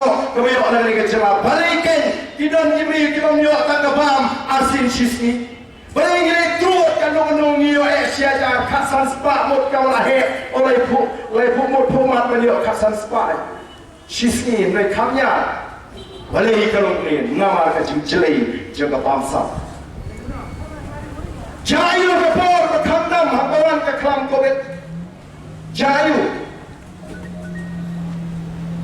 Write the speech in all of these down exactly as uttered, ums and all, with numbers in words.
kaba ïoh na kane ka jylla. Balei kein ki don ki briew ki bym ïoh tang ka bam arsien shisngi? Balei ngi leit trud kano kano ngi ïoh eh shi hajar khatsan spah mut, ka la heh, o laiphew, laiphew mut phew mat ban ïoh khatsan spah shisngi, hynrei kham ïar. Balei ka long kumne? Namar ka jingjlei jong ka bamsap. Jia aiu ka por ba kham dam haba wan ka khlam covid? Jia aiu?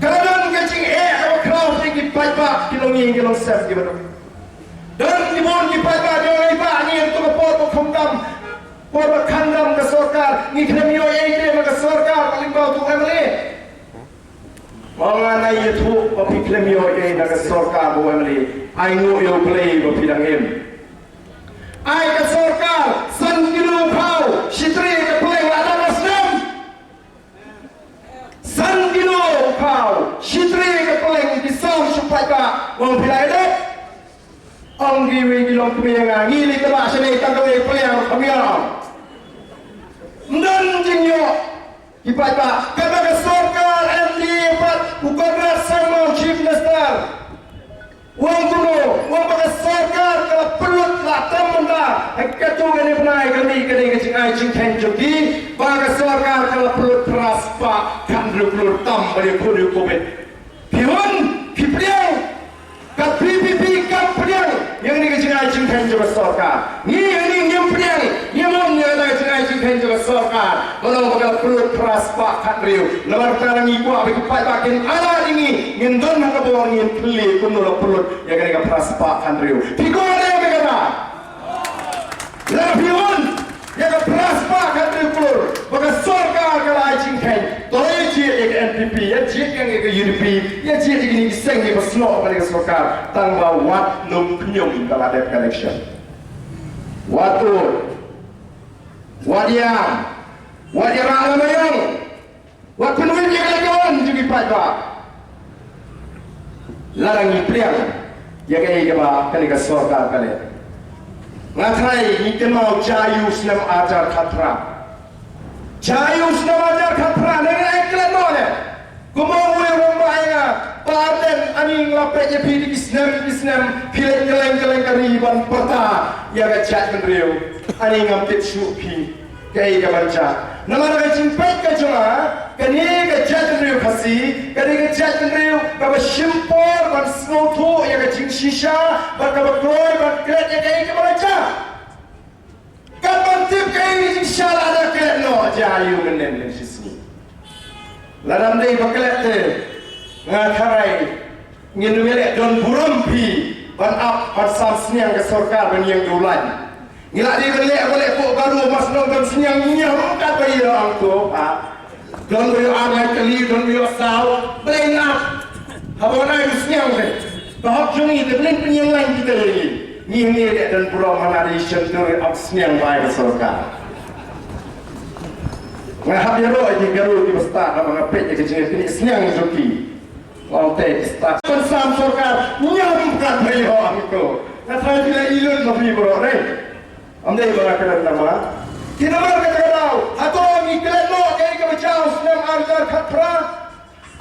Ka la don ka jingeh kaba khraw ha ki paidbah, ki longïing ki longsem kiba duk. Don ki bun ki paidbah, dei ba ngi ha kato ka por ba kham dam, por ba kham dam ka sorkar, ngi khlem ïoh ei ei na ka sorkar, ka lyngba uto u M L A. Ong, nga ïathuh ba phi khlem ïoh ei ei na ka sorkar bad u M L A, ainguh ïa U Blei ba phi dang im. Ai ka sorkar san kilo phaw, shi tylli ka pylleng, la dang la snem. San kilo phaw, shi tylli ka pylleng, ki sam shu paidbah, ong phi la ïadei. Ong kiwei ki longkmie ïa nga, ngi leit tbak shane tang kawei ka pliang ruh kham ïoh. Ym don jingïoh. Ki paidbah, kata ka sorkar M D A pat, u Conrad Sangma, Chief Minister, u ong kumno? U ong ba ka sorkar ka la pynlut la tam mynta. Ha kato kane ka bnai ka mih kane ka jingai jingkheiñ jong ki, ba ka sorkar ka la pynlut phra spah khathynriew klur tam ban ïakhun ïa u covid. Phi hun, phi pdiang. Ka V P P kam pdiang ïa kane ka jingai jingkheiñ jong ka sorkar. Ngi hangne ngim pdiang, ngim hun ïa kata ka jingai jingkheiñ jong ka sorkar. Ba long ba ka la pynlut phra spah khathynriew. Namar kata ngi kwah ba ki paidbah kin ailad ïa ngi, ngin don ha ka bor, ngin kylli kumno la pynlut ïa kane ka phra spah khathynriew. Phi kwah ne em ïa kata? Lada phi hun ïa ka phra spah khathynriew klur ba ka sorkar ka la ai jingkheiñ, to ïa jied ïa ka N P P, ïa jied ïa ka U D P, ïa jied ïa kine ki seng kiba snoh ïa ka sorkar, tang ba wat num khñium ba la dep ka election. Wat ud, wat ïam, wat ïarap la maiong. Wat pynwit ïa ka leit ka wan jong ki paidbah. Lada ngi pdiang ïa kaei kaba kane ka sorkar ka leh. Nga tharai ngi kynmaw jia aiu snem arhajar khatphra. Jia aiu snem arhajar khatphra, ne ngi ai klet noh ne. Kumba u ong u rangbah ïa nga, Bah Ardent, ani nga la peit ïa phi da ki snem ki snem, phi leit kylleng kylleng ka ri ban pyrta ïa ka jaitbynriew. Ani ngam tip shuh phi. Kaei kaban jia. Namar ka jingpeit ka jong nga, kane ka jaitbynriew Khasi ka dei ka jaitbynriew kaba shim por ban sngewthuh ïa ka jingshisha bad kaba kloi ban klet ïa kaei kaba la jia. Kat ban tip kaei ka jingshisha la da klet noh, jia aiu mynne mynne shisngi. Lada ym dei ba klet te nga tharai ngin ym leh don burom phi ban ap ban sam sniang ka sorkar ban ïeng da u lain. Ngi la dei ban leh, ban leh pok baru mas nong ban sniang, ngi ïa ryngkat ba ïa angko ha. Don ba ïoh ar lai kali, don ba ïoh saw. Balei ngi ap? Haba ngi ïoh sniang te, ka hok jong ngi te, balei pynïeng lain kita ïa ngi? Ngi ngi leh don burom hana dei shen tur ap sniang bai ka sorkar. Nga hap ïaroh ïa ki baru kiba stad haba nga peit ïa ka jingpynïeng sniang jong ki. Ong te ki stad ban sam sorkar, ñiam kat ba ïoh angko. Nga tharai phi la i lut ma phi baroh re. Ym dei ba nga kren tang ma. Ki namar kata ka daw, hato ngi klet noh kaei kaba jia u snem arhajar khatphra?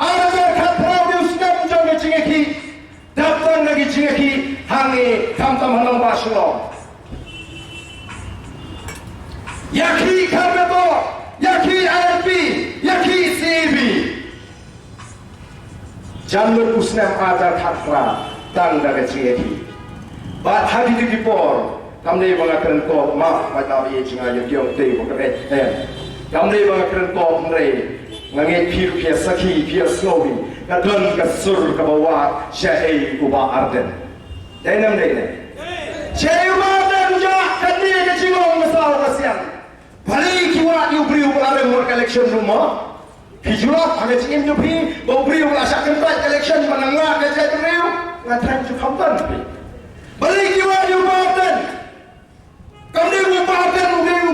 Arhajar khatphra u dei u snem jong ka jingïakhih. Dap tang na ki jingïakhih hangne, khamtam ha nongbah Shillong. Ïakhih Kharkongor, ïakhih I L P, ïakhih C A B. Jan lut u snem arhajar khatphra tang da ka jingïakhih. Bad ha kito ki por, kam dei ba nga kren kop, map, bad nga ba ïa jingïakhih ïong tei ba ka beit. Kam dei ba nga kren kop, hynrei nga ngeit phi ruh phi ïa sakhi, phi ïa sngew hi. Ka don ka sur kaba wad shaei u Bah Ardent. Dei ne ym dei ne? Shaei u Bah Ardent u jah kane ka jinglong ka saw ka sian. Balei ki wad ïa u briew ba la rem ha ka election ruh mo? Phi ju lap ha ka jingim jong phi ba u briew ba la shah kyntait ka election ba nang nga ka jaitbynriew? Nga tharai ju kham don phi. Balei ki wad ïa u Bah Ardent? Kam dei u Bah Ardent u dei u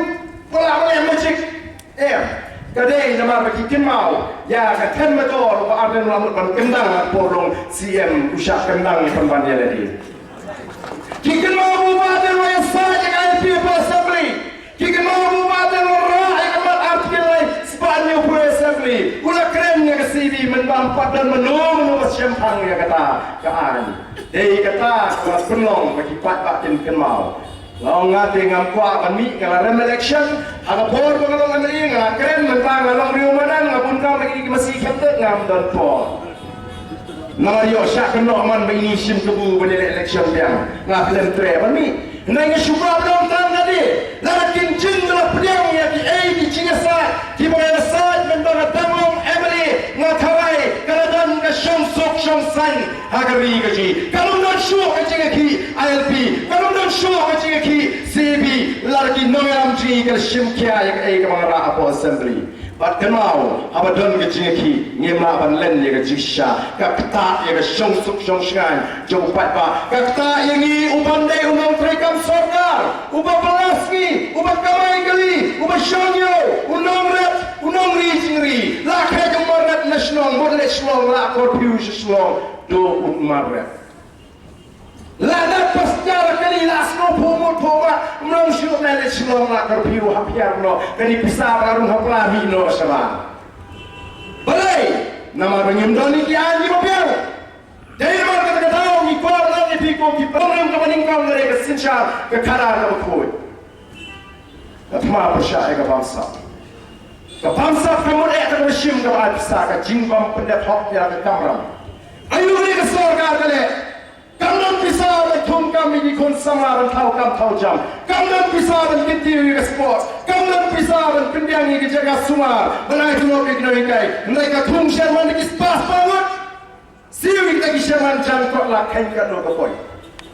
ba la leh magic. Em, ka dei namar ba ki kynmaw ïa ka Then Metor, u Bah Ardent u la mut ban kyndang ha ka por long C M, u shah kyndang pynban ïa lade. Ki kynmaw ba u Bah Ardent u la ïasaid ïa ka I P F Assembly. Ki kynmaw ba u Bah Ardent u la rah ïa ka mat Article lai spah hynñiew phew assembly. U la kren ïa ka C Dei mynba ym pat don mano mano ba shemphang ïa kata ka aiñ. Dei kata ka la pynlong ba ki paidbah kin kynmaw. Nga ong nga te ngam kwah ban mih, nga la rem election. Ha ka por ba nga long M L A nga la kren, mynba nga long riew madan, nga bun kam ïa ki masi khyrdop, ngam don por. Namar ïoh shah kynnoh man ba ini shim kabu ban ïaleh election biang, nga khlem treh ban mih. Hynrei nga shu kwah ban ong tang kane, lada kin jin ba la pdiang ïa kiei ki jingïasaid kiba nga ïasaid mynba nga dang long M L A, nga tharai ka la don ka shongsuk shongsaiñ ha ka ri ka jong ngi. Ka ym don shuh ka jingïakhih I L P, ka ym don shuh ka jingïakhih C A B, lada ki nongïalam jong ngi ki la shim khia ïa kaei kaba nga rah hapoh Assembly. Bad kynmaw, haba don ka jingïakhih, ngim lah ban len ïa ka jingshisha. Ka ktah ïa ka shongsuk shongshngaiñ jong u paidbah. Ka ktah ïa ngi uban dei u nongtrei kam sorkar, uba bylla sngi, uba kamai kali, uba shong ïew, u nongret, u nongri jingri. La khet u marret na shnong, mut leit Shillong, la curfew sha Shillong, duh u marret. La dap pastor kali, la sngewphuh mut phuh, ym long shuh ban leit Shillong, la curfew, hap hiar noh, kane pisa ba la rung ha pla mih noh shabar. Balei? Namar ba ngim don ïa ki aiñ kiba biang. Dei namar kata ka daw ngi kwah ban ong ïa phi kum ki nongrim kaba nyngkong, ka dei ka synshar ka khadar kaba khuid. Ka thma pyrshah ïa ka bamsap. Ka bamsap ka mut eh kaba shim kaba ai pisa, ka jingbym pyndep hok ïa ka kamram. Aïu kane ka sorkar ka leh? Kam don pisa ban thung kam ïa ki khun samla ban thaw kam thaw jam. Kam don pisa ban kyntiew ïa ka sports. Kam don pisa ban pynbiang ïa ki jaka sumar ban ai tulop ïa ki nonghikai. Hynrei ka thung sherman da ki spah spah ngut. Siew ïa kita ki sherman jan kot la kheiñ katno ka poi.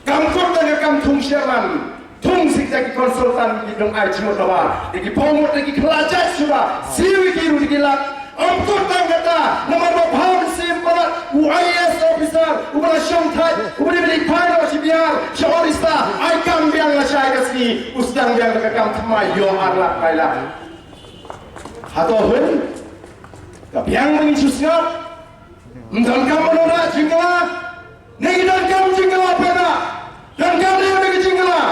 Kam kut tang ka kam thung sherman. Thung sha kita ki consultant, ki nongai jingmut nabar, da ki bor mut, da ki khlajait suba. Siew ïa ki ruh da ki lak. Ym kut tang kata, namar ba pha mynsiem palat u I A S officer uba la shong thait, uba dei ban leit phai noh sha Bihar, sha Orissa, ai kam biang lashai ka sngi, u sdang biang da ka kam thymmai, ïoh ar lak lai lak. Hato hun ka biang ba ngin shu sngap? Ym donkam ban ong da jingkylla. Ne ngi donkam jingkylla paidbah? Donkam ne em ka jingkylla?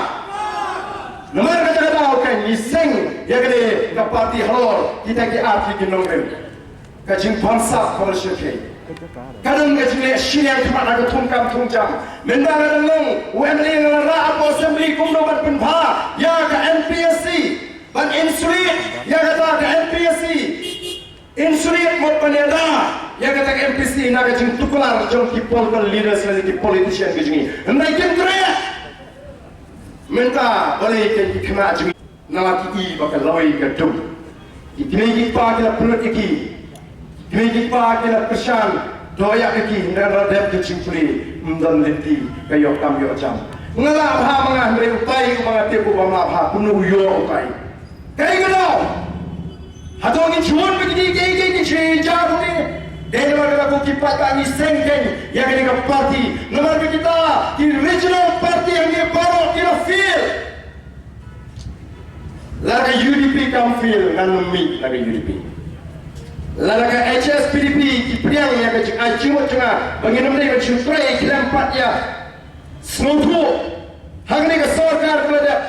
Namar kata ka daw kan ngi seng ïa kane ka party halor kita ki ar tylli ki nongrim. Ka jingbamsap ka la shyrkhei. Ka don ka jingleh shiliang khmat ha ka thung kam thung jam. Mynba nga dang long u M L A nga la rah hapoh Assembly kumno ban pynbha ïa ka M P S C, ban insulate ïa kata ka M P S C. Insulate mut ban ïada ïa kata ka M P S C na ka jingtuklar jong ki political leaders lane ki politician ki jong ngi. Hynrei kim treh. Mynta balei kein ki khynnah jong ngi, namar ki i ba ka lawei ka dum. Ki kmie ki kpa ki la pynlut ïa ki. Ki kmie ki kpa ki la kyrshan doh ïa ki, hynrei la dep ka jingpule, ym don lynti ka ïoh kam ïoh jam. Nga lah bha ma nga, hynrei utai uba nga tip u bym lah bha, kumno u ïoh utai? Kaei kaba daw? Hato ngin shu wan ba kine kiei kiei ki shu ïa jia ruh ne? Dei namar kata ko ki paidbah ngi seng kein ïa kane ka party. Namar ba kita ki regional party hangne baroh ki la fail. Lada ka U D P kam fail, ngan ym mih na ka U D P. Lada ka H S P D P ki pdiang ïa ka jingai jingmut jong nga ba ngin ym dei ban shu trei khlem pat ïa sngewthuh ha kane ka sorkar ba la dep,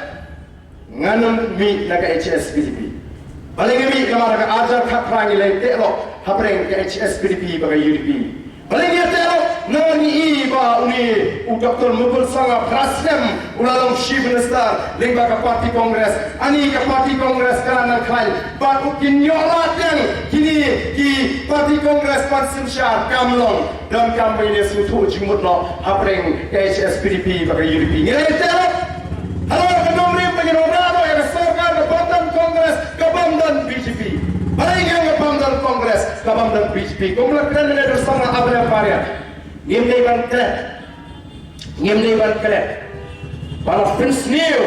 ngan ym mih na ka H S P D P. Balei nga mih? Namar ka arhajar khatphra ngi la ïateh lok hapdeng ka H S P D P bad ka U D P. Balei ngi ïateh lok? Namar ngi i ba une u Doctor Mukul Sangma phra snem u la long Chief Minister lyngba ka party Congress. Ani ka party Congress ka la nang khlaiñ bad u kin ïoh lad biang kine ki party Congress ban synshar, kam long. Donkam ba ngin ïa sngewthuh jingmut noh hapdeng ka H S P D P bad ka U D P. Ngi la ïateh lok halor ka nongrim ba ngin wanrah noh ïa ka sorkar ka bym don Congress, ka bym don B J P. Balei ngi ong ka bym don Congress, ka bym don B J P? Kumba la kren mynne da u samla Abdullah Paria, ngim dei ban klet, ngim dei ban klet ba la pynsniew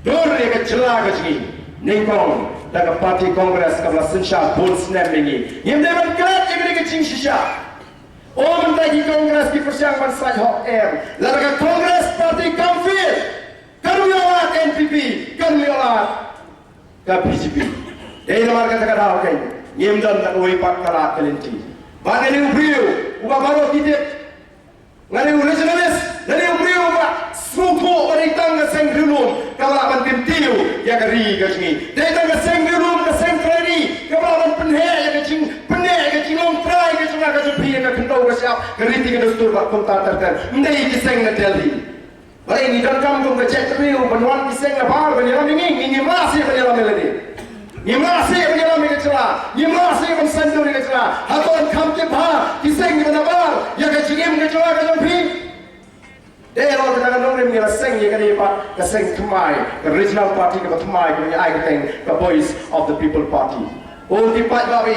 dur ïa ka jylla ka jong ngi nyngkong da ka party Congress kaba la synshar bun snem ïa ngi. Ngim dei ban klet ïa kane ka jingshisha. O, mynta ki Congress ki pyrshang ban sait hok, em. Lada ka Congress party kam fail, kan ym ïoh lad N P P, kan ym ïoh lad ka B J P. Dei namar kata ka daw kein ngim don da kawei pat ka lad ka lynti. Bad nga dei u briew uba baroh ki tip. Nga dei u regionalist, nga dei u briew uba sngewthuh ba dei tang ka seng riewlum kaba lah ban kyntiew ïa ka ri ka jong ngi. Dei tang ka seng riewlum, ka seng trai ri kaba lah ban pynheh ïa ka jing, pynheh ïa ka jinglong trai ka ka riti ka dustur bad kumta ter ter. Ym dei ki seng na Delhi. Balei ngi donkam kum ka jaitbynriew ban wan ki seng nabar ban ïalam ïa ngi? Ngi, ngim lah shuh ban ïalam ïa lade. Ngim lah shuh ban ïalam ïa ka jylla. Ngim lah shuh ban saiñdur ïa ka jylla. Hato yn kham tip bha ki seng kiba nabar ïa ka jingim ka jylla ka jong phi? Dei halor kata ka nongrim ngi la seng ïa kane pat ka seng thymmai, ka regional party kaba thymmai kaba ngi ai kyrteng ka Voice of the People Party. O ki paidbah,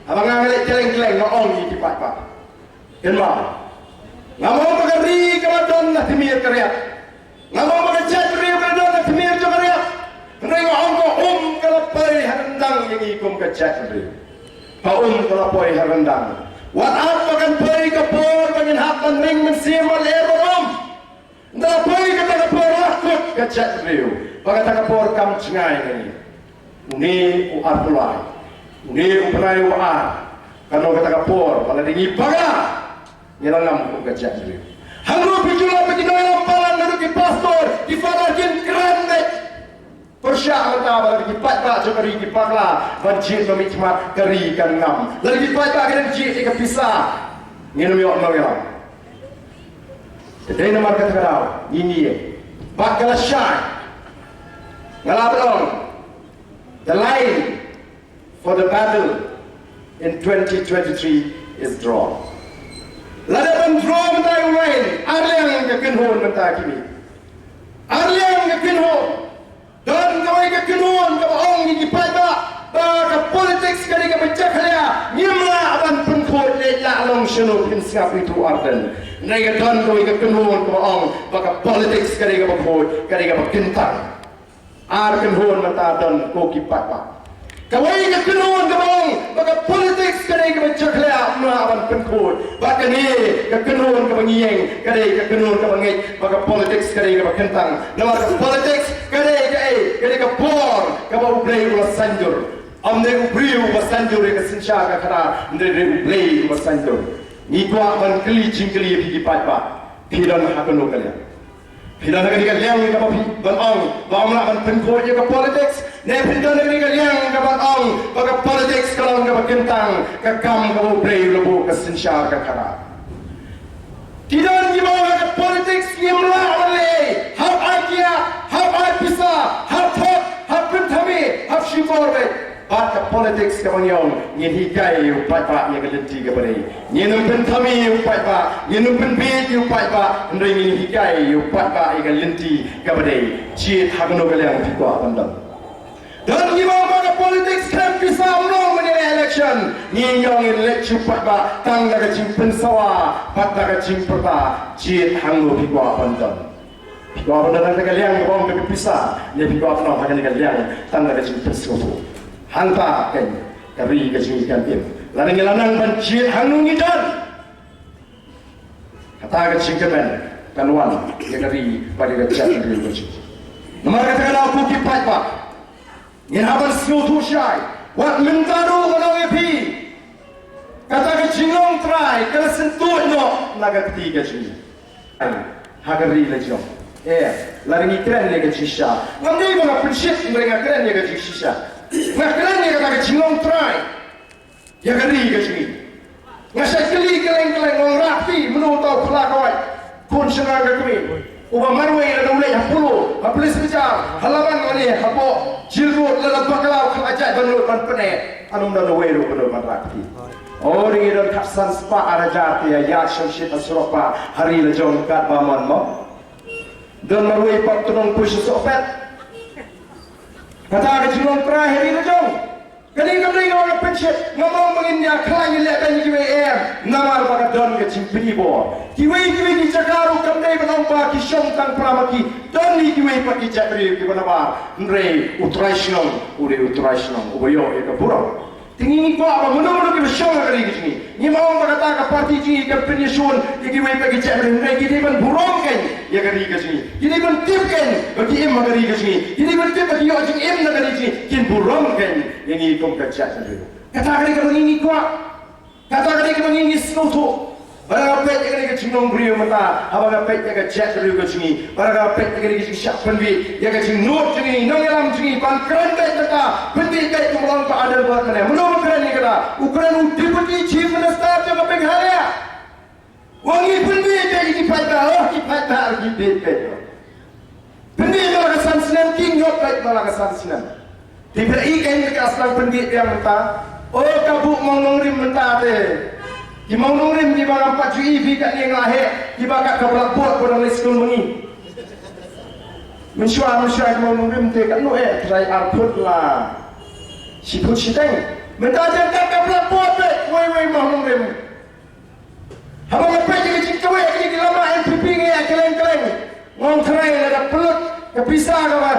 haba nga leit kylleng kylleng nga ong ïa ki paidbah, kynmaw, ngam ong ba ka ri ka la don na tmier ka riat. Ngam ong ba ka jaitbynriew ka la don na tmier jong ka riat. Hynrei nga ong ba um ka la poi ha ryndang ïa ngi kum ka jaitbynriew. Ba um ka la poi ha ryndang. Wat ap ba kan poi ka por ba ngin hap ban ring mynsiem ban lyer ban um. Ynda la poi kata ka por la kut ka jaitbynriew ba kata ka por kam jngai ïa ngi. Une u arphew lai, une u bnai uba ar, kan long kata ka por ba lada ngi banga, ngi la ngam kum ka jaitbynriew. Hangno phi ju lap ba ki nongïalam balang naduh ki pastor, ki father kin kren beit. Pyrshah mynta ba lada ki paidbah jong ka ri ki bakla ban jied na miej khmat, ka ri kan ngam. Lada ki paidbah ki dang jied ïa ka pisa, ngin ym ïoh nongïalam. Te dei namar kata ka daw ngi ïeng. Bad ka la shai. Nga la ban ong, the line for the battle in twenty twenty-three is drawn. Lada ban draw mynta ïa u line, ar liang ka kynhun mynta ki mih. Ar liang ka kynhun. Don kawei ka kynhun kaba ong ïa ki paidbah ba ka politics ka dei kaba jakhlia, ngim lah ban pynkhuid, leit lah long shano phin sngap ïa u Ardent. Hynrei ka don kawei ka kynhun kaba ong ba ka politics ka dei kaba khuid, ka dei kaba kyntang. Ar kynhun mynta don ko ki paidbah. Kawei ka kynhun kaba ong ba ka politics ka dei kaba jakhlia, ym lah ban pynkhuid. Bad kane ka kynhun kaba ngi ïeng ka dei ka kynhun kaba ngeit ba ka politics ka dei kaba kyntang. Namar ka politics ka dei kaei? Ka dei ka bor kaba U Blei u la saiñdur. Ym dei u briew uba saiñdur ïa ka synshar ka khadar, hynrei dei U Blei uba saiñdur. Ngi kwah ban kylli jingkylli ïa phi ki paidbah, phi don ha kano ka liang? Phi don ha kane ka liang kaba phi ban ong ba ym lah ban pynkhuid ïa ka politics, ne phi don ha kane ka liang kaba ong ba ka politics ka long kaba kyntang, ka kam kaba U Blei u la buh, ka synshar ka khadar? Ki don kiba ong ha ka politics ngim lah ban leh ei, hap ai kiad, hap ai pisa, hap thok, hap pynthame, hap shukor beit. Bad ka politics kaba ngi ong, ngin hikai ïa u paidbah ïa ka lynti kaba dei. Ngin ym pynthame ïa u paidbah, ngin ym pynbieit ïa u paidbah, hynrei ngin hikai ïa u paidbah ïa ka lynti kaba dei. Jied ha kano ka liang phi kwah ban don? Don kiba ong ba ka politics khlem pisa ym long ban ïaleh election. Ngi ong ngin leit sha u paidbah tang da ka jingpynsawa bad da ka jingpyrta. Jied hangno phi kwah ban don. Phi kwah ban don ha kane ka liang kaba ong da ka pisa, ne phi kwah ban don ha kane ka liang tang da ka jingpynsngewthuh? Hangta keiñ ka ri ka jong ngi kan im. Lada ngi la nang ban jied hangno ngi don, kata ka jingkmen kan wan ïa ka ri bad ïa ka jaitbynriew ka jong ngi. Namar kata ka daw ko ki paidbah, ngin hap ban sngewthuh shai. Wat mynta ruh ngan ong ïa phi, kata ka jinglong trai ka la syntuid noh na ka kti ka jong ngi. Ha ka ri la jong, eh, lada ngi kren ïa ka jingshisha, ngam dei ba nga pynshit, hynrei nga kren ïa ka jingshisha. Nga kren ïa kata ka jinglong trai ïa ka ri ka jong ngi. Nga shait kylli kylleng kylleng, nga ong, Rakti, mano uta u phla kawai, khun shynrang ka kmie, uba marwei lada u leit ha Polo, ha Police Bazar, ha Laban lane hapoh Jail Road, lada bakla u khlajait ban nud ban pyneh? Ym don uwei ruh ba nud ban rah kti. O, ngi don khatsan spah ar hajar te ïa ïaid shongshit ha surok ba ha ri la jong katba mon mo. Don marwei pop tnong pui sha sohpet. Kata ka jinglong trai ha ri la jong. Kane kam dei nga ong nga pynshit, ngam ong ba ngin ïa khlaiñ ïalehbeiñ ïa kiwei, em. Namar ba ka don ka jingpynibor. Kiwei kiwei ki jaka ruh kam dei ban ong ba ki shong tang para ma ki. Don hi kiwei pat ki jaitbynriew kiba nabar. Hynrei u trai shnong u dei u trai shnong uba ïoh ïa ka burom. Te ngi ngi kwah ba mano mano kiba shong ha ka ri ka jong ngi, ngim ong ba kata ka party jong ngi kan pynïashun ïa kiwei pat ki jaitbynriew, hynrei ki dei ban burom keiñ ïa ka ri ka jong ngi. Ki dei ban tip keiñ ba ki im ha ka ri ka jong ngi. Ki dei ban tip ba ki ïoh jingim na ka ri jong ngi. Kin burom keiñ ïa ngi kum ka jaitbynriew. Kata ka dei kaba ngi ngi kwah. Kata ka dei kaba ngi ngi sngewthuh. Bad nga peit ïa kane ka jinglong briew mynta, haba nga peit ïa ka jaitbynriew ka jong ngi, bad nga peit ïa kane ka jingshah pynbieit ïa ka jingnud jong ngi, nongïalam jong ngi, ban kren beit mynta, pynbieit beit kumba ong Bah Adelbert mynne. Mano ba kren ïa kata? U kren u Deputy Chief Minister jong ka Meghalaya. Tar ki bit bit. Pynbit ba la ka san snem, ki ñiot bit ba la ka san snem. Te phi ïohi kein ka sdang pynbit biang mynta. O ka buh mawnongrim mynta te. Ki mawnongrim kiba ngam pat ju ïohi phi katne nga heh, kiba kat ka blackboard ba dang leit skul ma ngi. Mynshuwa mynshuwa ki mawnongrim te katno eh, trai ar phut la shi phut shiteng. Mynta te kat ka blackboard bit, wei wei mawnongrim. Haba nga peit ïa ka jingkawei ïa kine ki lama N P P nga ïa kylleng kylleng. Nga ong trai lada pynlut ka pisa kaba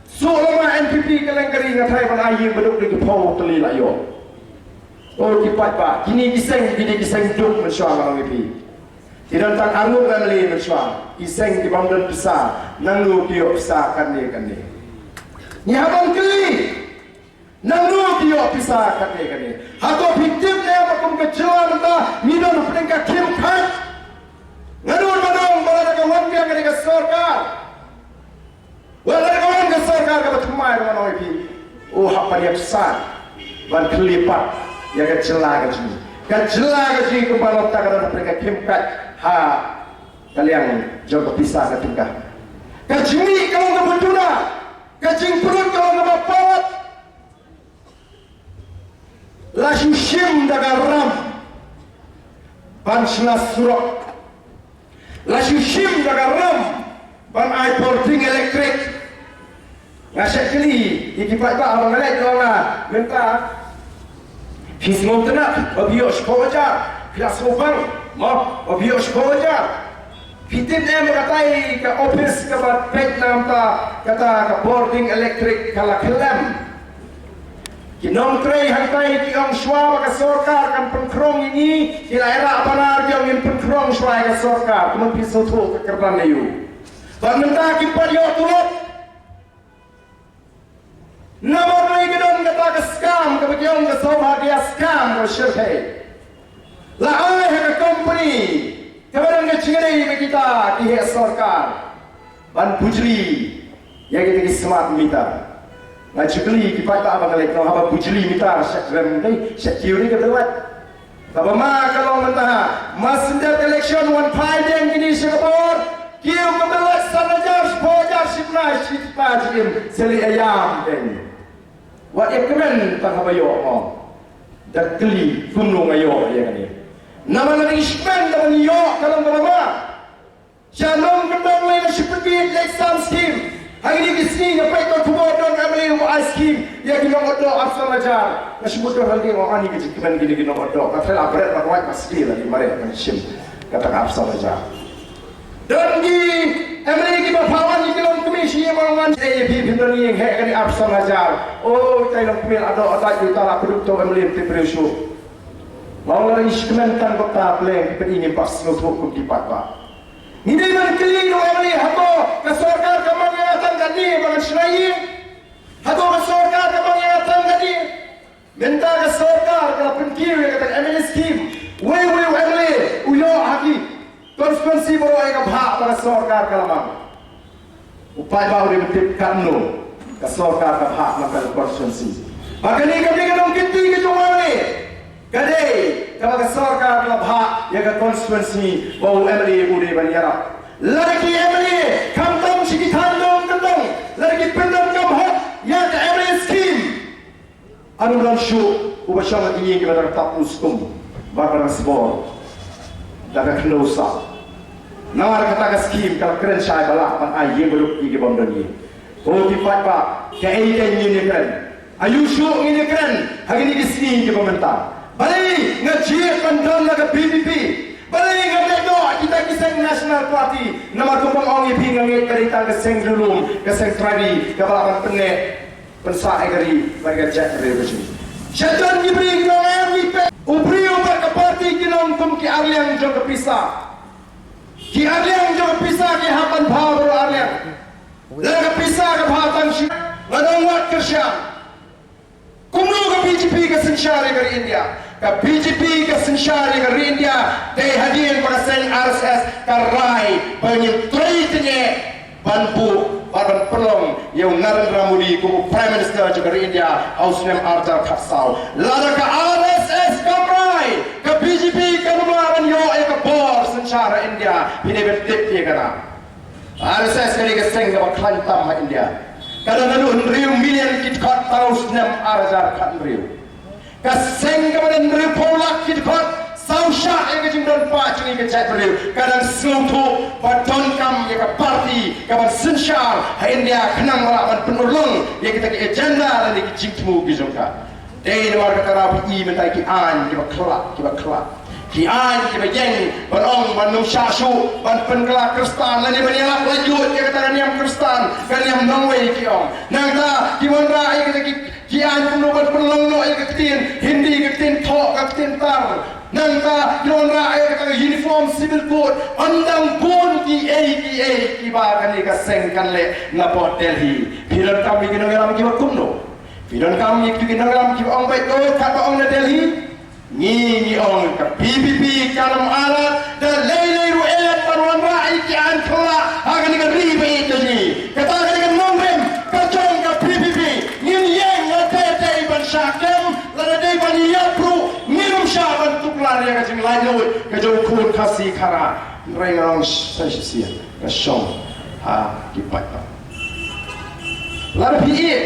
suk lama N P P kylleng ka ri nga trai ban ai ïing baduk da ki phew tylli la ïoh. O ki paidbah, kine ki seng, kine ki seng duk mynshuwa nga ong ïa phi. Ki don tang arngut M L A mynshuwa, ki seng ki bym don pisa, nangno ki ïoh pisa katne katne. Ngi hap ban kylli. Nangno ki ïoh pisa katne katne. Hato phi tip ne ba kum ka jylla mynta ngi don hapdeng ka khim khat. Nga don ba dang ba lada ka wan biang ka dei ka sorkar. Wat lada ka wan ka sorkar kaba thymmai ruh nga ong ïa phi. U hap ban ïap sat ban kylli pat ïa ka jylla ka jong ngi. Ka jylla ka jong ngi kumba long ta ka don hapdeng ka khim khat ha ka liang jong ka pisa ka tyngka. Ka jingmih ka long kaba duna. Ka jingpynlut ka long kaba palat. La shu shim da ka ram ban shna surok. La shu shim da ka ram ban ai por ding elektrik. Nga shah kylli ïa ki paidbah haba nga leit, nga ong mynta phi sngewtynnat ba phi ïoh shiphew hajar, phi la sngewbang mo ba phi ïoh shiphew hajar. Phi tip ne em katai ka office kaba peit na mynta kata ka bording elektrik ka la khlem. Ki nongtrei hangtai ki ong shuwa ba ka sorkar kan pynkhrong ïa ngi, ki la ïarap panar ki ong ngin pynkhrong shuwa ïa ka sorkar. Kumno phi sngewthuh ka kyrdan aïu? Bad mynta kim pat ïoh tulop. Namar ba ka don kata ka scam kaba ki ong ka Saubhagya scam ka shyrkhei. La ai ha ka company kaba don ka jingïadei bad kita ki heh sorkar ban bujli ïa kita ki smart meter. Nga ju kylli ki paidbah ba nga leit, nga ong haba bujli meter sha kren dei, sha kiew dei ka dawat. Kaba ma ka long mynta ha, ma shen dep election wan phai biang kine sha ka bor. Kiew ka ballot san hajar, shiphew hajar, shiphew hajar, shiphew hajar, shiphew hajar, shiphew hajar. Wat ïa kmen tang haba ïoh mo. Da kylli kumno nga ïoh ïa kane. Namar lada ngi shu kmen da ban ïoh ka long kaba ma. Sha nong kyndong lei nga shu pynbit leit san skim. Ha kine ki sngi nga peit ka khubor don M L A uba ai skim ïa ki nongotdoh arphew san hajar. Nga shu mut don hangne, nga ong ani ka jingkmen kine ki nongotdoh. Nga tharai la bret ban wait, nga sdie la ki mareh ban shim kata ka arphew san hajar. Don ki M L A kiba phah wan ïa ki longkmie sha ïing, ong wan sha ïa phi, phin don ïing heh kane arphew san hajar. O tai longkmie la doh, la dait, uta la pynduh to M L A, te briew shuh. Nga ong lada ngi shu kmen tang kata, Blei, ki peit ïa ngi, ngim pat sngewthuh kum ki paidbah. Ngi dei ban kylli ruh M L A, hato ka sorkar ka mang ïa nga tang kane ba ngan shna ïing? Hato ka sorkar ka mang ïa nga tang kane? Mynta ka sorkar ka la pynkiew ïa kata ka M L A scheme. Uwei uwei u M L A u ïoh ha ki constituency baroh ïa ka bhah ba ka sorkar ka la mang. U paidbah u dei ban tip katno ka sorkar ka bhah na ka constituency. Ba kane ka dei ka nongkynti ka jong u M L A. Ka dei kaba ka sorkar ka la bhah ïa ka constituency ba u M L A u dei ban ïarap. Lada ki M L A khamtam shi ki thaiñ nongkyndong, lada ki pyndonkam hok ïa ka M L A scheme. Ano dang shuh uba shong ha ki ïing kiba dang tap u skum bad ba dang sbor da ka khyndew sah. Namar kata ka skim ka la kren shai ba lah ban ai ïing baduk ïa ki bym don ïing. Ko ki paidbah, kaei kaei ngin ïakren? Aïu shuh ngin ïakren ha kine ki sngi kiba mynta? Balei nga jied ban don la ka V P P? Balei nga leh noh kita ki seng National Party? Namar kumba nga ong ïa phi, nga ngeit ka dei tang ka seng riewlum, ka seng trai ri kaba lah ban pynneh pynsah ïa ka ri bad ka jaitbynriew ka jong ngi. Sha jon ki briew ki ong em ngi peit. U briew bad ka party kin ong kum ki arliang jong ka pisa. Ki arliang jong ka pisa ki hap ban bha baroh arliang. Lada ka pisa ka bha tang shi, nga dang wad kyrshan. Kumno ka B J P ka synshar ïa ka ri India? Ka B J P ka synshar ïa ka ri India dei hadien ba ka seng R S S ka rai ba ngin trei tyngeh ban buh bad ban pynlong ïa u Narendra Modi kum u Prime Minister jong ka ri India ha u snem ar hajar khatsaw. Lada ka R S S kam rai, ka B J P kam lah ban ïoh ïa ka bor synshar ha India. Phi dei ban tip ïa Ka R S S ka dei ka seng kaba khlaiñ tam ha India. Ka don haduh hynriew million ki dkhot tang u snem ar hajar khathynriew. Ka seng kaba don hynriewphew lak ki dkhot, saw shah ïa ka jingdon paid jong ngi ka jaitbynriew. Ka dang sngewthuh ba donkam ïa ka party kaban synshar ha India khnang ba lah ban pynurlong ïa kita ki agenda lane ki jingthmu ki jong ka. Dei namar kata ka daw phi i mynta ki aiñ kiba khlaiñ, kiba khlaiñ. Ki aiñ kiba ïeng ban ong ban ym shah shuh ban pynkylla Khristan lane ban ïalap laitluid ïa kata ka niam Khristan, ka niam nongwei ki ong. Nangta ki wanrah ïa kita ki, ki aiñ kumno ban pynlong noh ïa ka ktien Hindi, ka ktien thoh, ka ktien tar. Nangta ki wanrah ïa kata ka Uniform Civil Code. Ym dang bun kiei kiei kiba kane ka seng kan leh na pdeng Delhi. Phi donkam ïa ki nongïalam kiba kumno? Phi donkam ïa ki nongïalam kiba ong beit, oh, katba ong na Delhi. Ngi, ngi ong ka V P P kan ym ailad da lei lei ruh, em, ban wanrah ïa ki aiñ khlaiñ ha kane ka ri ba ïeit ka jong ngi. Kata ka dei ka nongrim ka jong ka V P P. Ngin ïeng lada dei ban shah kem, lada dei ban ïap ruh, ngin ym shah ban tuklar ïa ka jinglaitluid ka jong u khun Khasi Khara. Hynrei nga ong sa shisien, ka shong ha ki paidbah. Lada phi ïeit,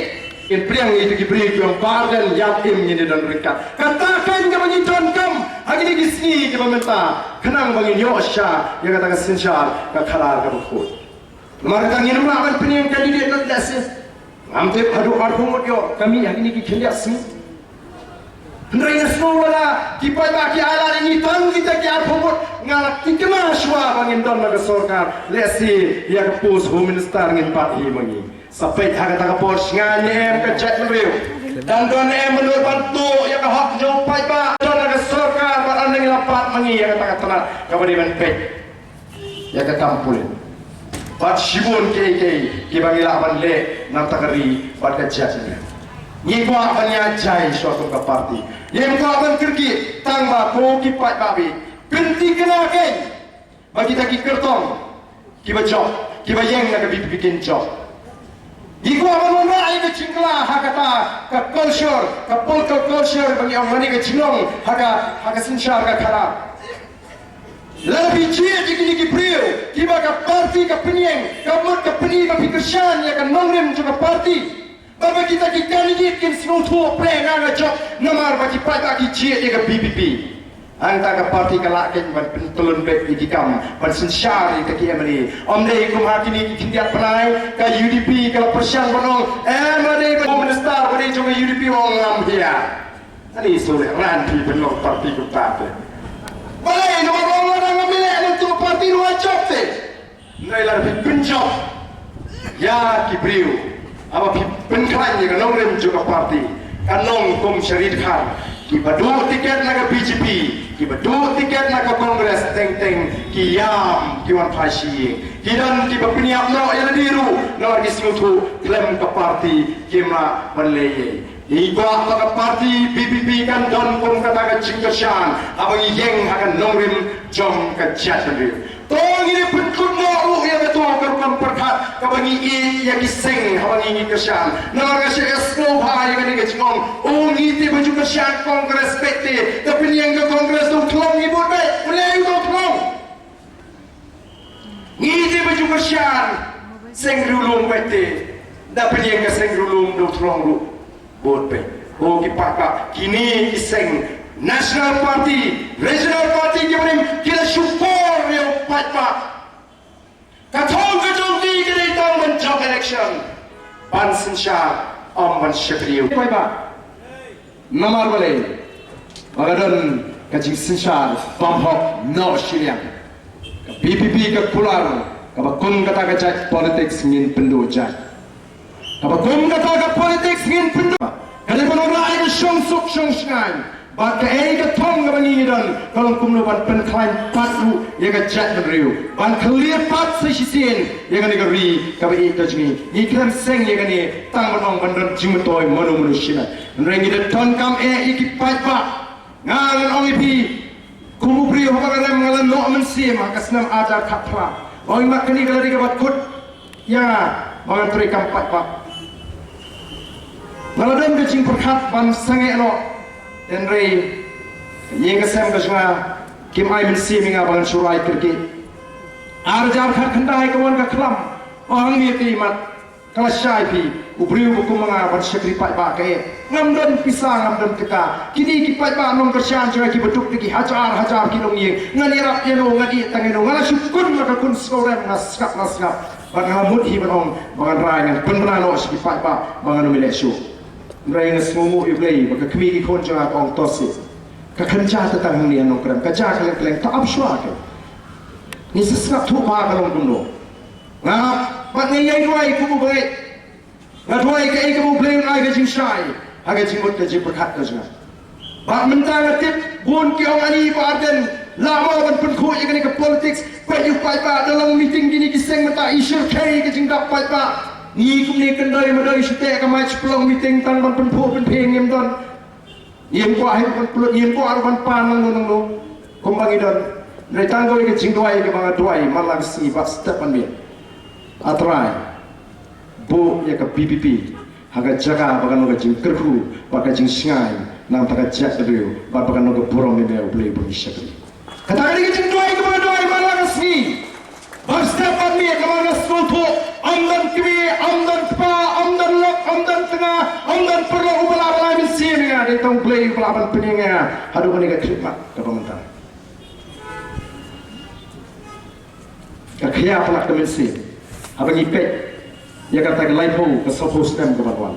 ngin pdiang ïa kita ki briew ki ong ba ardent ïap im ngin ïa don ryngkat. Kata kein kaba ngi donkam ha kine ki sngi kiba mynta, khnang ba ngin ïoh shisha ïa kata ka synshar ka khadar kaba khuid. Namar kata ngin ym lah ban pynïeng candidate lut lehse. Ngam tip haduh arphew ngut ïoh ka mih ha kine ki khyndiat sngi. Hynrei nga sngew lada ki paidbah ki ailad ïa ngi tang kita ki arphew ngut, nga la kynmaw shuwa ba ngin don la ka sorkar. Lehse ïa ka post Home Minister ngin bat hi ma ngi. Sa peit ha kata ka por sngewbha ne em ka jaitbynriew. Dang don ne em ban nud ban tuh ïa ka hok jong u paidbah. Don la ka sorkar bad ynda ngi la bat ma ngi ïa kata ka tnat kaba dei ban peit ïa ka kam pulit. Bad shibun kiei kiei kiba ngi lah ban leh na ka bynta ka ri bad ka jaitbynriew. Ngi kwah ban ïa jai shuwa kum ka party. Ngim kwah ban kyrkieh tang ba ko ki paidbah, pynthikna kein ba kita ki kyrtong kiba jop, kiba ïeng na ka V P P kin jop. Ngi kwah ban wanrah ïa ka jingkylla ha kata ka culture, ka political culture ba ngi ong lane ka jinglong ha ka, ha ka synshar ka khadar. Lada phi jied ïa kine ki briew kiba ka party ka pynïeng, ka mut ka pyni ba phi kyrshan ïa ka nongrim jong ka party. Bad ba kita ki candidate kin sngewthuh pyrshah nga nga jop namar ba ki paidbah ki jied ïa ka V P P. Hangta ka party ka lah kein ban pyntylun beit ïa ki kam ban synshar ïa kita ki M L A. Ym dei kum ha kine ki khyndiat bnai ka U D P ka la pyrshang ban ong em lada dei ba Home Minister ba dei jong ka U D P, ong ngam hiar. Ani sule ran phi pynlong party kumta te. Balei namar ba ong lada ngam ïaleh nangtu party ruh nga jop te. Hynrei lada phi pynjop ïa ki briew, haba phi pynkhlaiñ ïa ka nongrim jong ka party, kan long kum sha ri dkhar, kiba duh tiket na ka B J P, kiba duh tiket na ka Congress, teng teng ki ïam, ki wan phai sha ïing. Ki don kiba pynïap noh ïa lade ruh namar ki sngewthuh khlem ka party kim lah ban leh ei ei. Ngi kwah ba ka party V P P kan don kum kata ka jingkyrshan haba ngi ïeng ha ka nongrim jong ka jaitbynriew. To ngin ïa pynkut noh ruh ïa kato ka rukom pyrkhat kaba ngi ïeit ïa ki seng haba ngi, ngi kyrshan. Namar nga shu ïa sngewbha ïa kane ka jingong, o ngi te ba ju kyrshan Congress beit te, da pynïeng ka Congress da u Thlong ngi bud beit. U leh u da u Thlong. Ngi te ba ju kyrshan seng riewlum beit te, da pynïeng ka seng riewlum da u Thlong ruh bud beit. Ko ki paidbah, kine ki seng National Party, Regional Party ki barim ki la shukor ïa u paidbah. Ka thong ka jong ki ka dei tang ban jop election, ban synshar, ym ban sheptieng. Paidbah. Namar balei? Ba ka don ka jingsynshar bymhok noh shiliang. Ka V P P ka kular kaba kum kata ka jait politics ngin pynduh jait. Kaba kum kata ka politics ngin pynduh. Ka dei ban wanrah ïa ka shongsuk shongshngaiñ. Ba kaei ka thong kaba ngi don ka long kumno ban pynkhlaiñ pat ruh ïa ka jaitbynriew, ban clear pat sa shisien ïa kane ka ri kaba ïeit ka jong ngi. Ngi khlem seng ïa kane tang ban ong ban don jingmyntoi mano mano shimet. Hynrei ngi da donkam eh ïa ki paidbah. Nga ngan ong ïa phi, kum u briew haba nga rem nga la noh mynsiem ha ka snem ar hajar khatphra. Ong ïa ma kane ka la dei kaba kut ïa nga ba ngan trei kam paidbah. Nga la don ka jingpyrkhat ban sangeh noh, hynrei ka ïing ka sem ka jong nga kim ai mynsiem ïa nga ba ngan shu rai kyrkieh. Ar hajar khatkhyndai ka wan ka khlam. Ong ïa ki mat. Ka la shai phi. U briew ba kum ma nga ban shakri paidbah ka eh. Ngam don pisa, ngam don tyngka. Kine ki paidbah nongkyrshan jong nga kiba duk da ki hajar hajar ki longïing. Ngan ïarap ïano, ngan ïeh tang ïano. Nga la shu kun la ka kun sngewrem, nga sngap, nga sngap. Bad nga mut hi ban ong ba ngan rai, ngan pynbna noh sha ki paidbah ba ngan ym leh shuh. Hynrei nga sngewnguh ïa U Blei ba ka kmie ki khun jong nga ka ong to sih. Ka kynja te tang hangne ha Nongkrem, ka jia kylleng kylleng, to ap shuwa ke. Ngi sa sngap thuh ba ka long kumno. Nga ap bad nga ïai duwai kum u bangeit. Nga duwai kaei kaba U Blei un ai ka jingshai ha ka jingmut ka jingpyrkhat ka jong nga. Bad mynta nga tip bun ki ong, ani Bah Ardent, lah mo ban pynkhuid ïa kane ka politics? Peit ïa u paidbah, da long meeting kine ki seng mynta, i shyrkhei ka jingdap paidbah. Ngi kumne kyndoi myndoi shu teh ka mic, shu pynlong meeting tang ban pynphuh pynphieng, ngim don. Ngim kwah hi ban pynlut, ngim kwah ruh ban pan nangno nangno kumba ngi don. Hynrei tang kawei ka jingduwai kaba nga duwai man la ka sngi, bad step ban mih, A Trai, buh ïa ka V P P ha ka jaka ba kan long ka jingkyrkhu bad ka jingshngaiñ na ka bynta ka jaitbynriew bad ba kan long ka burom ïa me, U Blei, ba ngi shakri. Kata ka dei ka jingduwai kaba nga duwai man la ka sngi. Bad step ban mih, namar nga sngewthuh ym don kmie, ym don kpa, ym don lok, ym don tnga, ym don paralok uba lah ban ai mynsiem ïa nga. Dei tang U Blei uba lah ban pynïeng ïa nga haduh kane ka khyllipmat kaba mynta. Ka khia palat ka mynsiem haba ngi peit ïa kata ka laiphew ka sawphew snem ka ban wan.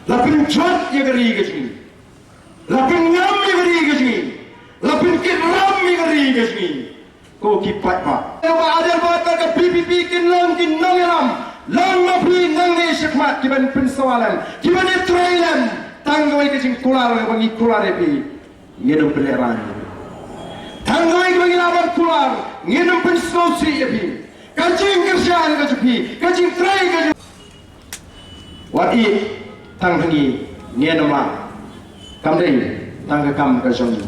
La pynjot ïa ka ri ka jong ngi, la pynngam ïa ka ri ka jong ngi, la pynkit ram ïa ka ri ka jong ngi. Ko ki paidbah, ïa ba Adelbert bad ka V P P kin long ki nongïalam. Long ma phi nangne shakhmat kiban pynsawa lem, kiban ïatrei lem. Tang kawei ka jingkular kaba ngi kular ïa phi, ngin ym pynlehraiñ. Tang kawei kaba ngi lah ban kular, ngin ym pynsngewsih ïa phi. Ka jingkyrshan ka jong phi, ka jingtrei ka jong, wat ïeh tang ha ngi, ngin ym lah. Kam dei tang ka kam ka jong ngi.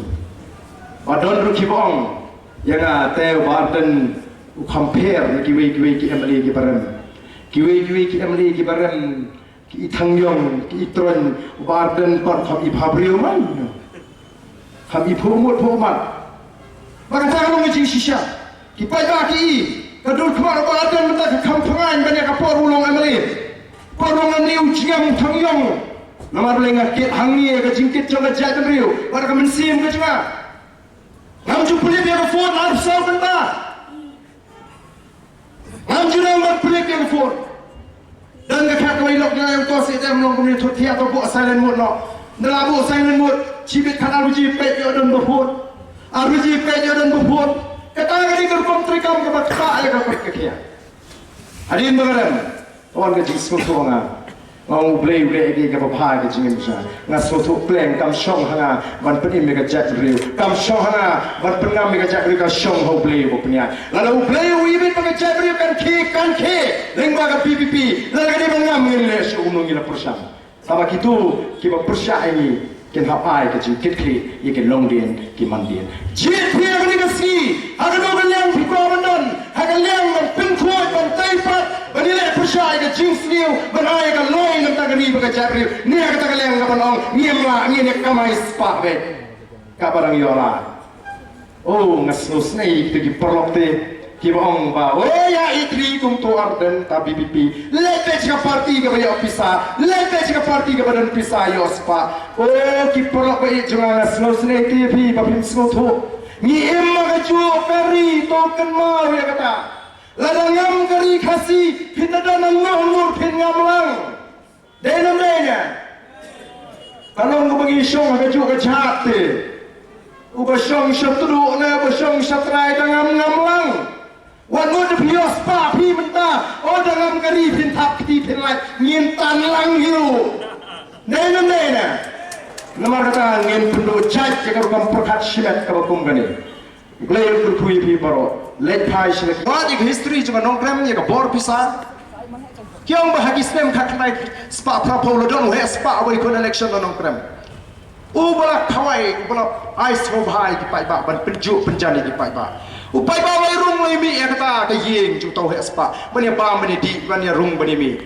Ba don ruh kiba ong ïa nga, te u Bah Ardent u kham pher na kiwei kiwei ki M L A kiba rem. Kiwei kiwei ki M L A kiba rem, ki Thang Ïong, ki Troiñ, u Bah Ardent pat kham i pha briew man. Kham i phuh mut phuh mat. Ba kata ka long ka jingshisha. Ki paidbah ki i, ka dur khmat u Bah Ardent mynta ka kham pyngain ban ïa ka por u long M L A. Por u long M L A u jingim u Thang Ïong. Namar balei? Nga kit hangne ka jingkit jong ka jaitbynriew bad ka mynsiem ka jong nga. Ngam ju pynlip ïa ka phone arphew saw kynta. Ngam ju nang ban pynlip ïa ka phone. Don ka khat kawei lok, ïa u to sih te, ym long kumne, thut thiah, to buh silent mode noh. Ynda la buh silent mode, shibit khat ar baje peit ïoh don ba phone. Ar baje peit ïoh don ba phone. Kata ka dei ka rukom treikam kaba ktah ïa ka kot ka khiah. Hadien ba nga rem, ka wan ka jingsngewthuh ha nga. Nga ong, U Blei, U Blei, ïa kaba bha ka jingim jong nga. Nga sngewthuh pleng, kam shong ha nga ban pynim ïa ka jaitbynriew. Kam shong ha nga ban pynngam ïa ka jaitbynriew, ka shong ha U Blei uba pynïaid. Lada U Blei u ibit ba ka jaitbynriew kan khie, kan khie lyngba ka V P P. Lada ka dei ban ngam, ngin leh shuh kumno ngi la pyrshang. Tangba kito kiba pyrshah ïa ngi kin hap ai ka jingkitkhlieh ïa ki longdien ki mandien. Jied phi ha kane ka sngi, ha kano ka liang phi kwah ban don, ha ka liang ban pynkhuid, ban tei pat, ban ïaleh pyrshah ïa ka jingsniew, ban ai ka loi na ka bynta ka ri bad ka jaitbynriew, ne ha kata ka liang kaban ong ngim lah, ngin ïa kamai spah beit? Kaba dang ïoh lah. Oh, nga sngewsynei ïa kita ki paralok te kiba ong ba, oh, ïa i kri kumto Ardent, ta V P P. Leit beit sha ka party kaba ïoh pisa, leit beit sha ka party kaba don pisa, ïoh spah. Oh, ki paralok ba ïeit jong nga, nga sngewsynei te ïa phi ba phim sngewthuh. Ngi im ha kajuh ka ri, to kynmaw ïa kata. Lada ngam ka ri Khasi, phin da don nangno ngur phin ngam lang. Dei ne ym dei ne? Ka long kaba ngi shong ha kajuh ka jhat te. Uba shong sha tduh ne uba shong sha trai, da ngam ngam lang. Wat mut da phi ïoh spah phi mynta, o da ngam ka ri, phin thap kti phin lait, ngin tan lang hi ruh. Dei ne ym dei ne? Namar kata ngin pynduh jait ïa ka rukom pyrkhat shimet kaba kum kane. Blei un kyrkhu ïa phi baroh. Leit phai sha leit. Wat ïa ka history jong ka Nongkrem ïa ka bor pisa. Ki ong ba ha ki snem khatkhyndai spah phraphew la don u heh spah uba ïakhun election na Nongkrem. Uba la khawai, uba la ai sngewbha ïa ki paidbah ban pynjuh pynjan ïa ki paidbah. U paidbah u la ïarung la ïamih ïa kata ka ïing jong uta u heh spah ban ïabam ban ïadih ban ïarung ban ïamih.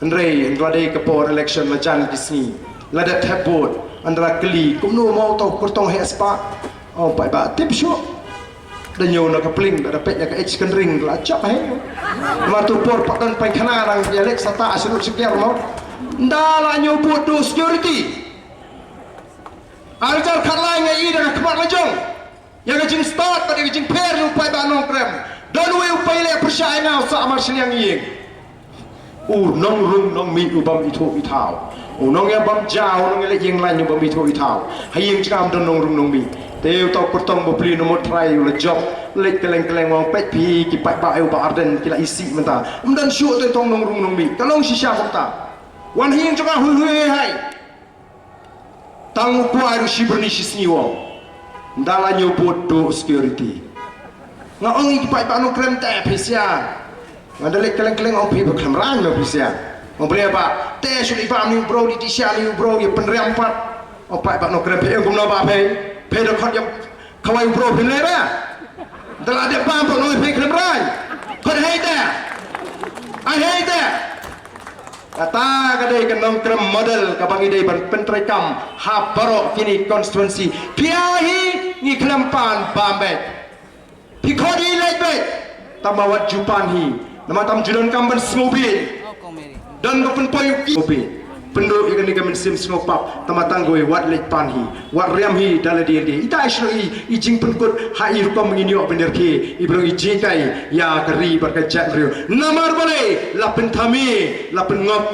Hynrei hynda la dei ka por election, la jan ki sngi, la dep thep vote, hynda la kylli kumno mo uta u kyrtong heh spah, u paidbah tip shuh. Da ñiew na ka pling, da peit na ka ej kan ring la jop hi. Ma tu por pat don paikhana nang ïa lek sata asrut sekiar mo. Nda la ñiew bud duh security. Arjar khatlai nga i da ka khmat la jong. Ïa ka jingstad bad ïa ka jingpher u paidbah Nongkrem. Don uwei u paidbah pyrshah ïa nga u Sah Marshliang Ïing. U nongrung nongmih u bym ithuh ithaw. U nongïabam ja, u nongïaleh ïing laiñ u bym ithuh ithaw. Ha ïing jong nga ym don nongrung nongmih. Te uta u kyrtong bapli u Nongmyntrai u la jop. Leit kylleng kylleng, wan peit phi ki paidbah ïa u Bah Ardent ki la isih mynta. Ym don shuh te tong nongrung nongmih. Ka long shisha kumta. Wan ha ïing jong nga hui hui hai. Tang u kwai ruh shi byrni shi sngi u ong. Nda la ñiew bud duh security. Nga ong ïa ki paidbah Nongkrem te phi sha. Nga da leit kylleng kylleng ong phi ba khlem rang no phi sha. Ong bre ba te shu li ba ni u bro li ti sha ni u bro ïa pynriam pat. Ong paidbah Nongkrem phi ong kumno ba phi. Phi da khot ïa Khawai u bro phi leh ba. Da la dep bam pynlong phi khlem rang. Khot hei da. Ai hei da. Kata ka dei ka Nongkrem model kaba ngi dei ban pyntreikam ha baroh kine constituency. Phi ai hi ngi khlem pan bam beit. Phi khot hi leit beit. Tang ba wat ju pan hi. Namar tam ju donkam ban sngewbha. Don ba pynpoi u ki sngewbha. Pynduh ïa kane ka mynsiem sngewpap. Tang ba tang kawei wat leit pan hi. Wat riam hi da lade lade. Ita i shlok i, i jingpynkut ha i rukom ngin ïoh ban ïarkhie. I briew i jingkai ïa ka ri bad ka jaitbynriew. Namar balei la pynthame, la pynngop.